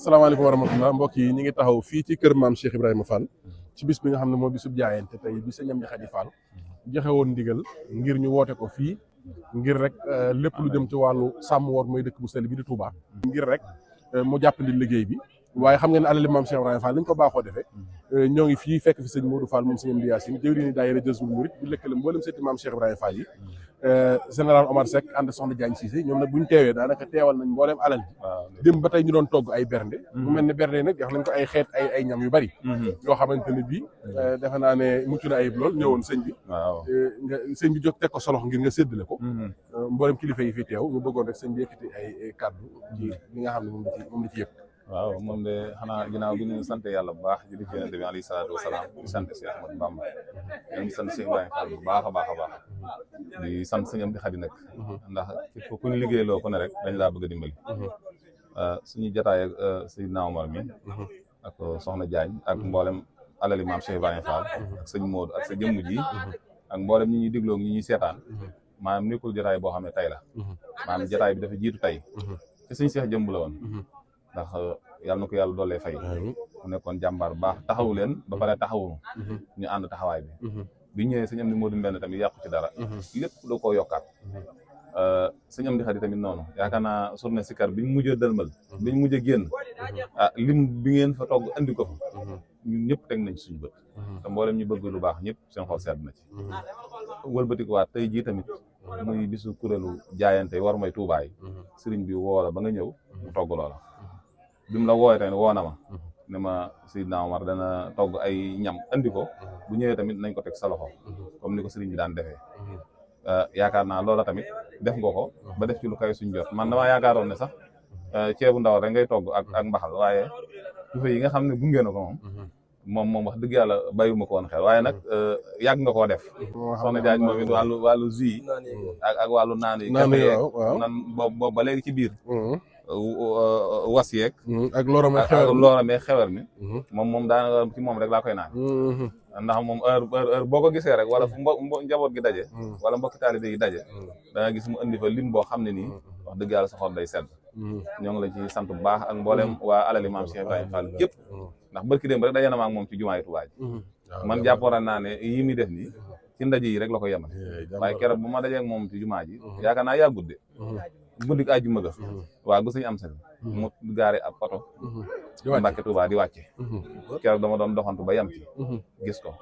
salaamaaleykum wa rahmatulah mbokk yi ñu ngi taxaw fii ci kër maam Cheikh Ibrahima Fall ci bis bi nga xam ne moo bisub jaayante tey bi sëñ Amdi Xadi Fall joxe woon ndigal ngir ñu woote ko fii ngir rek lépp lu jëm ci wàllu sàmm woor mooy dëkk bu sell bi di Touba. ngir rek mu jàppandi liggéey bi waaye xam ngeen ne alali maam Cheikh Ibrahima Fall lañ ko baaxoo defee ñoo ngi fii fekk fi sëñ Modou Fall moom sëñ Amdi Yaasin jëwriñu daayira Jazbul Murid bi lëkkale mboolem seeti maam Cheikh Ibrahima Fall yi général Omar Seck ànd soxna Diagne Cissé ñoom nag buñ teewee daanaka teewal nañ mbooleem alal ji dem ba tey ñu doon togg ay bernde mu mel ne bernde yi nag jox nañ ko ay xeet ay ñam yu bari yoo xamante ne bii defe naa ne mucc na ayib lool ñëwoon sëñ bi nga sëñ bi jóg teg ko solox ngir nga séddale ko mboolem kilifa yi fi teew ñu bëggoon rek sëñ bi yëkkati ay kàddu ci li nga xam ne moom la ci yëpp waaw moom de xanaa ginnaaw bi ñu sant yàlla bu baax jëli ci Yonent bi alayhi salaatu wasalaam di sant Cheikh Ahmadou Bamba ñu ngi sant Cheikh Ibrahima Fall bu baax a baax a baax di sant sëñ Amdi Xadi nag ndax ku ñu liggéeyloo ko ne rek dañ laa bëgg a dimbali suñu jotaay ak Seydina Omar mi ak soxna Diagne ak mboolem alali maam Cheikh Ibrahima Fall ak sëñ Modou ak sa jëmm ji ak mboolem ñi ñuy digloo ñi ñuy seetaan maanaam nekkul jotaay boo xam ne tey la maanaam jotaay bi dafa jiitu tey te suñ Cheikh jëmb la woon ndax yàlla na ko yàlla doolee fay mu nekkoon jàmbaar bu baax taxawu leen ba pare taxawu ñu ànd taxawaay bi ñëwee sëñ Amdi Modou Mbenn tamit yàqu ci dara lépp da koo yokkaat sëñ Amdi Xadi tamit noonu yaakaar naa journée sikar biñ mujjee dëlmal biñ mujjee génn lim bi ngeen fa togg andi ko fa ñun ñëpp teg nañ suñu bët te mboolem ñu bëgg lu baax ñëpp seen xol sedd na ci wëlbatikuwaat tey jii tamit muy bisu kuréelu jaayante war may Tuubaa yi sëriñ bi woo la ba nga ñëw mu togg loola bi mu la wooyee tamit woo na ma ne ma Seydina Omar dana togg ay ñam andi ko bu ñëwee tamit nañ ko teg sa loxo comme ni ko sëriñ bi daan defee yaakaar naa loola tamit def nga ko ba def ci lu kay suñ jot man damaa yaakaaroon ne sax ceebu ndaw rek ngay togg ak mbaxal waaye tufe yi nga xam ne gunge na ko moom wax dëgg yàlla bàyyuma ko woon xel waaye nag yàgg nga koo def soxna Diagne moom it wàllu jus ak wàllu naan yi nan boobu ba léegi ci biir was yeeg ak looramee xewer mi moom daanaka ci moom rek laa koy naan ndax moom heure boo ko gisee rek wala fu njaboot gi daje wala mbokki taalibe yi daje da nga gis mu indi fa lim boo xam ne nii wax dëgg yàlla sa xol day sedd ñoo ngi la ci sant bu baax ak mboolem waa alali maam Cheikh Ibrahima Fall yëpp ndax barki démb rek daje na ma ak moom ci jumaay Tuubaa ji man jàppoon naa ne yi muy def nii ci ndaje yi rek la ko yemal waaye keroog bu ma dajee ak moom ci jumaa ji yaakaar naa yaa gudde guddi àjjuma ga waaw gu suñu am sa mu gaare ab oto Mbàkke Tuubaa di wàcce keroog dama doon doxantu ba yam ci gis ko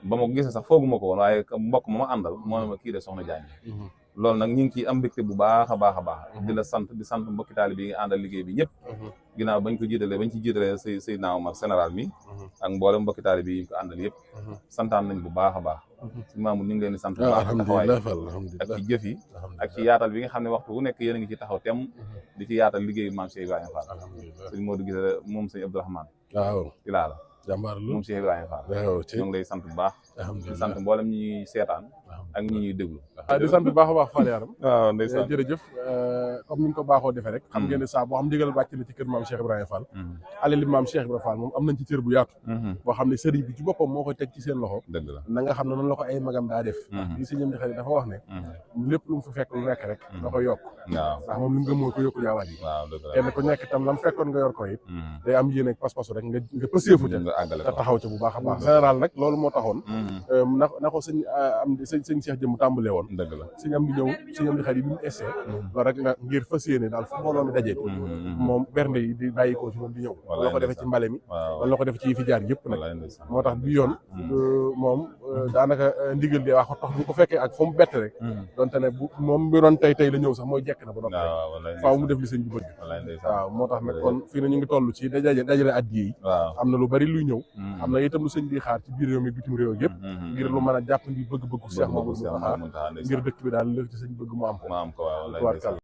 ba ma ko gisee sax fooguma ko woon waaye mbokk ma àndal moo ne ma kii de soxna Diagne loolu nag ñu ngi ciy am mbégte bu baax a baax a baax di la sant di sant mbokki taalibe yi nga àndal liggéey bi ñëpp ginnaaw bañ ci jiitalee Seydina Omar général mi ak mboolem mbokki taalibe yi ñu ko àndal yëpp santaan nañ bu baax a baax si maamu ñu ngi leen di sant bu baax taxawaay ak ci jëf yi ak ci yaatal bi nga xam ne waxtu bu nekk yéen a ngi ci taxaw tem di ci yaatal liggéeyu maam Cheikh Ibrahima Fall sëñ Modou Gise moom sëñ Abdourahmane ilaa la jàmbaar lu moom Cheikh Ibrahima Fall ñoo ngi lay sant bu baax di sant mboolem ñi ñuy seetaan ak ñi ñuy déglu di sant bu baax a baax Fall Yaram waaw ndeysaan jërëjëf comme ni ñu ko baaxoo defee rek xam ngeen ne saa boo xam ndigal wàcc na ci kër maam Cheikh Ibrahima Fall alali maam Cheikh Ibrahima Fall moom am nañ ci cër bu yaatu boo xam ne sëriñ bi ci boppam moo koy teg ci seen loxo dëgg la na nga xam ne noonu la ko ay magam daa def li si ñëm di xarit dafa wax ne lépp lu mu fa fekk lu nekk rek da ko yokk waaw ndax moom li mu gëm mooy ko yokku yaa wàññi kenn ku nekk itam lam fekkoon nga yor ko it day am yéene ak pas-pasu rek nga pëseefu te taxaw ca bu baax a baax général nag loolu moo taxoon na ko sëñ am sëñ Cheikh jëmm tàmbalee woon dëgg la sëñ am di ñëw sëñ am di xarit bi mu essayé loolu rek la ngir fas yéene daal fu mbooloo mi dajee moom bernde yi di bàyyi ko ci moom di ñëw la ko defee ci mbale mi wala la ko defee ci yi fi jaar yëpp nag moo tax bi yoon moom daanaka ndigal di wax tax bu ko fekkee ak fa mu bett rek donte ne bu moom bi doon tey la ñëw sax mooy jekk na ba noppi faaw mu def li sëñ bi bëgg waaw moo tax nag kon fii na ñu ngi toll ci dajale addiya yi am na lu bari luy ñëw am na itam lu sëñ bi xaar ci biir réew mi bitim réew yëpp ngir lu mën a jàpp ndi bëgg-bëggu Cheikh Mamadou Mountakha ngir dëkk bi daal léegi ci sëñ bëgg mu am ko